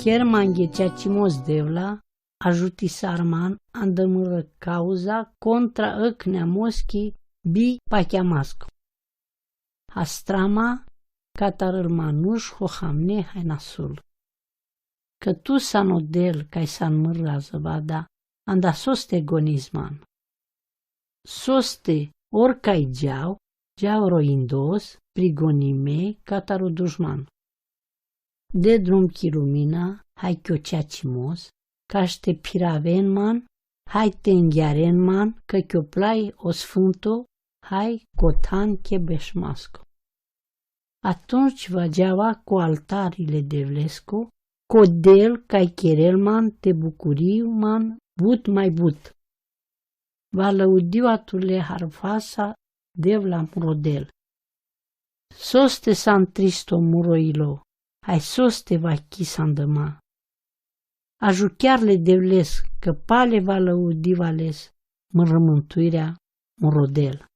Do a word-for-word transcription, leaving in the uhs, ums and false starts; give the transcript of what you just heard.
Kermanghe čačimos Devla, ažutisarman, anda murã kauza kontra ãknea moschi bi pacheamasco. Astrama, catar ãl manuš hohamne hai nasul. Cã tu san o Del cai san murã zãvada, anda soste goniz man. Soste, or cai geau, geau roindos, prigonime, catar o dušman. De drum chirumina, hai chiochea chimos, cash te phiraven man, hai te nghearen man, cã chioplai o Sfânto, hai cothan chebeshmasco. Atunci va geaua co altarli le Devlesco, co Del cai cherel man te bucuriu man but mai but. Va lăudiu atule harfasa Devla muro Del. Soste san tristo muro ilo, hai soste va chi san dãma. Ajuchear le Devles, cã pale va lăudiu ales, murã mãntuirea muro Del.